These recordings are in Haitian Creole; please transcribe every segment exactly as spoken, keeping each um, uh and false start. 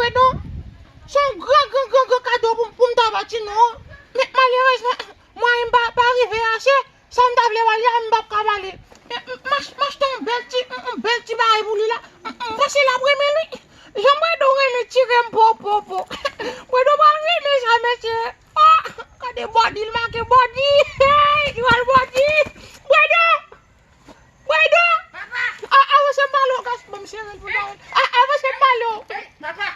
Fredo, se yon gran, gran, gran, gran kado pou, pou m ta ba Tino an. Men malerezman, mwayen m pa, pa rive ase. Sa m ta vle ba li a, m p ap ka ba li. Men m, m ach-, m achte yon bèl ti, yon, yon bèl ti bagay pou li la. M, m panse l ap renmen li. Jan Fredo renmen tire m po, po, po. Fredo pral renmen sa, mesye. Ah, gade bòdi, l make bòdi. Hey, li pral bòdi. Fredo! Fredo! Papa! A, avanse m pale w, gas, bon, m sere l pou l pale. A, avanse m pale w. Hey, papa!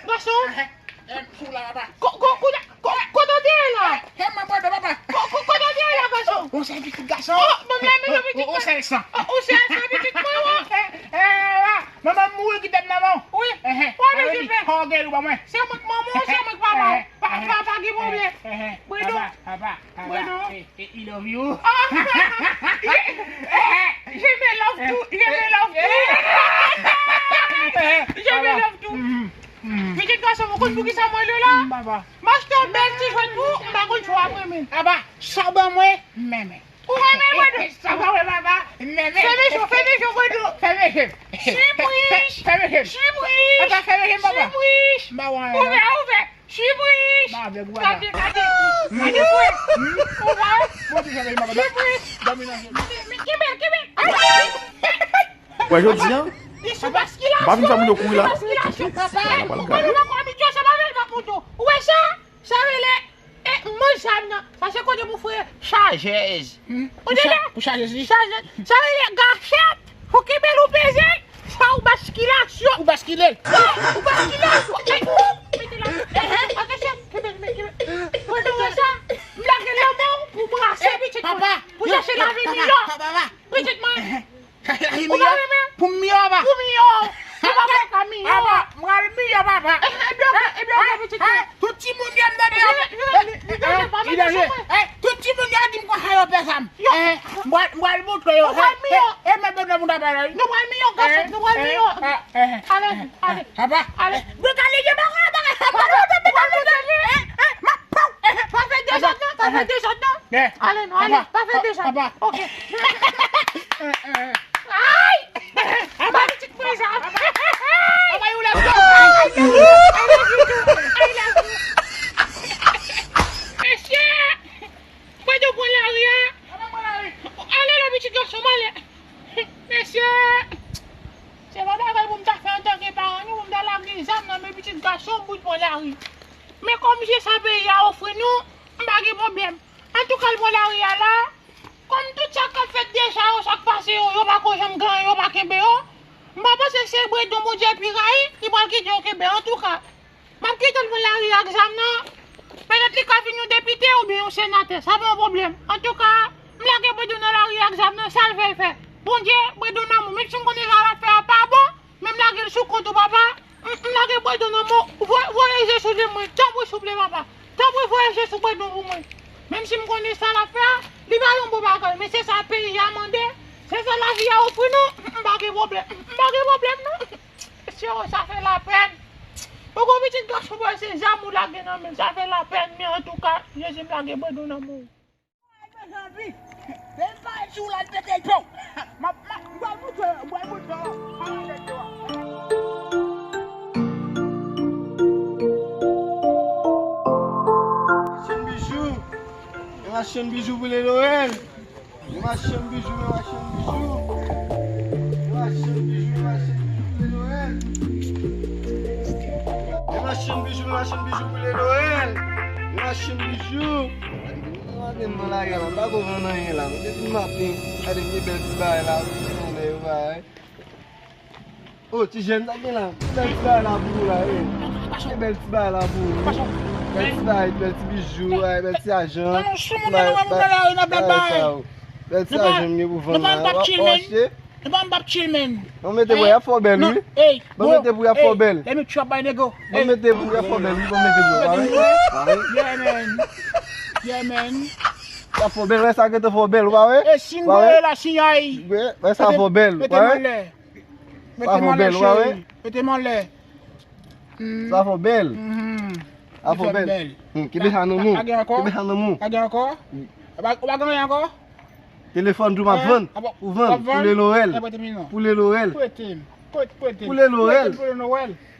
Gason! Eh, eh, sou la, papa. Ko, ko, ko, ko, kote w te ye la? Eh, eh, mwen, Fredo, papa. Ko, ko, kote w te ye la, gason? Ou se pitit gason? Oh, bon, m la, men pitit gason. Ou se sa. Oh, ou se sa, pitit mwen, ou. Eh, eh, eh, manman m mouri kite m nan men w. Wi. Eh, eh, wè, men se fè. Kò geri w ban mwen. Se mwen k manman w, se mwen k papa w. Pa, pa, pa gen pwoblèm. Fredo. Papa, papa, papa. Fredo. Eh, eh, I love you. Ah. Je me love too. Je me love too. Je me love too. Pitit gason, ou konn poukisa mwen rele w la? Papa. M achte yon bèl ti jwèt pou ou, m pa konn si w ap renmen l. Papa, sa w ban mwen, m renmen. Ou renmen l, Fredo? Sa w ban mwen, papa, m renmen. Fèmen je w, fèmen je w, Fredo. Fèmen je w. Sipriz. Fèmen je w. Sipriz. Papa, fèmen je w, papa. Sipriz. M pa wè anyen, non. Ouvè, ouvè. Sipriz! Ba, avèg ou, papa. Gade, gade. Gade, frè. Ou wè? Bon, ti jèn, papa. Sipriz! Dòmi nan je. Men, men, kenbe, kenbe. Wè, jodi a, li sou baskilasyon. M pa vin fè moun yo kouri la. Sou baskilasyon, papa. Ou pa menm ankò abitye ansanm avè l, m ap montre w. Ou wè sa? Sa rele, e, manch zam nan. Sa se kote pou fouye chajèz. Hmm. Ou tande? Pou cha-, pou chajèz li? Chajèz. Sa rele gachèt. Fò kenbe l ou peze l, sa ou baskile asyon. Ou baskile l. Ou baskile l. Ey, mete la. Atansyon, kenbe l, kenbe l. Pandan w wè sa, m lage lanmè w pou brase pitit mwen. Pou chache lavi miyò. Pitit mwen. Chache lavi miyò? Pou m miyò, papa. Pou miyò. Ou pa fè ka miyò. Papa, m pral miyò, papa. Ebyen, ebyen, pitit mwen. Tout timoun yo ap gade yo. Li danje, pa mete sou mwen. Tout timoun yo di m konsa yo pè zam. M pral, m pral montre yo. Ou pral miyò. E, e, men bebe moun ta pale. Nou pral miyò, gason, nou pral miyò. Ale, ale. Papa. Ale. Boukalie, je baka, baka. Boukalie, je baka. M ap pran. Pa fè dezòd non, pa fè dezòd non. Ale non, ale, pa fè dezòd. Ok. Ay! Ba pitit mwen sa. Papa, you love you. I love you. I love you too. I love you. Mesye! Fredo pran lari a. Ale la, pitit gason m ale. Mesye! Se pa bagay pou m ta fè antanke paran, non, pou m ta lage zam nan men pitit gason m pou l pran lari. Men kòm se sa peyi a ofri nou, m pa gen pwoblèm. Antouka, l pran lari a la. Kòm tout sa k ap fèt deja yo, sa k pase yo, yo pa ko janm gen anyen, yo pa kenbe yo. M pa panse se Bredon Bondye pi rayi, li pral kite yo kenbe. Antouka, m ap kite l pran lari ak zam nan. Petèt li ka vin yon depite oubyen yon senatè, sa pa yon pwoblèm. Antouka, m lage Bredon nan lari ak zam nan, sa l vle l fè. Bondye, Bredon nan mwen, menm si m konnen sa l ap fè a pa bon, men m lage l sou kont ou, papa. M, m lage Bredon nan men w. Voye, voye je sou je mwen. Tanpri, souple, papa. Tanpri, voye je sou Bredon pou mwen. Menm si m konnen sa l ap fè a, li pa yon bon bagay, men se sa peyi a mande. Se sa lavi a ofri nou. M, m pa gen pwoblèm. M, m pa gen pwoblèm, non. Mesye, sa fè lapèn. Poko pitit gason, bwè, se zam ou lage nan men l. Sa fè lapèn, men antouka, Jezi, m lage Bredon nan men w. Mezanmi, men m pale sou la, l pete l pon. M ap, m ap, m pral montre w, m pral montre w. Machann bijou, machann bijou boule Noël. Machann bijou, machann bijou. Machann bijou, machann bijou boule Noël. Machann bijou, machann bijou boule Noël. Machann bijou. Gade, m nan lari a la, m pa ko vann anyen la. Gade, m ap vin, gade, m gen bèl ti bagay la, wi, tonnè, yo, bagay. O, ti jèn, sa gen la? Bèl ti bagay la pou ou la, wi. Gen bèl ti bagay la pou ou, wi. Bèl ti bagay, bèl ti bijou, ay, bèl ti ajan. Bèl ti ajan m gen pou vann la. W ap achte? Epa m p ap chill, men. Bon, mete pou y ap fò bèl, wi. Bon, mete pou y ap fò bèl. Let me chop my nigga. Bon, mete pou y ap fò bèl, wi. Bon, mete pou y ap fò bèl. Yeah, man. Yeah, man. Y ap fò bèl, wè sa gentan fò bèl, ou pa wè? E, singoye la, siyay. Wè, wè sa fò bèl, ou pa wè? Mete m anlè. Mete m anlè, cheri. Mete m anlè. Sa fò bèl. Sa fò bèl. Hmm, kenbe sa nan men w. Pa gen ankò? Kenbe sa nan men w. Pa gen ankò? Ou pa, ou pa gen anyen ankò? Telefòn tou m ap vann. Pou vann. Pou le Noël. Pou le Noël. Prete m. Prete, prete m. Pou le Noël. Prete m pou le Noël.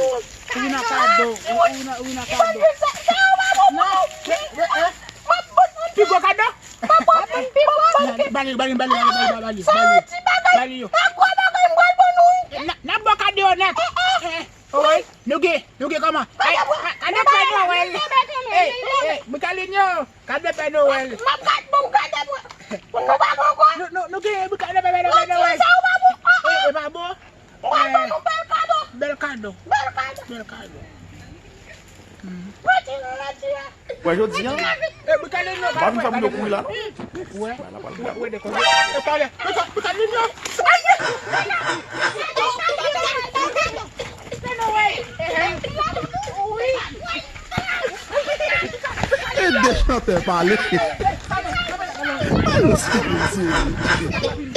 Ou vin ak kado. Ou vin ak, ou vin ak kado. Non. Pi gwo kado. Bali, bali, bali, bali, bali, bali, bali, bali yo. N ap ba w kado yo nèt. Owè, nou gen, nou gen kòman? Ay, ay, kado Pè Nowèl. Ey, ey, Mikalinyo, kado Pè Nowèl. M ap gad pou m gade pou, pou nou pa gon kò. Nou, nou, nou gen kado Pè Nowèl. Ey, e pa bon? Mwen ba nou bèl kado. Bèl kado. Bèl kado. Bèl kado. Retire, retire. Wè, jodi a, retire vit. E, Mikalinyo, pa vin fè moun yo kouri la, non. Wè. Wè, la pral grave. Wè, dekò. E, talè. Mikalinyo. Ay! Pè Nowèl. E, e. Ede chantè pale. Ay, yo sezi.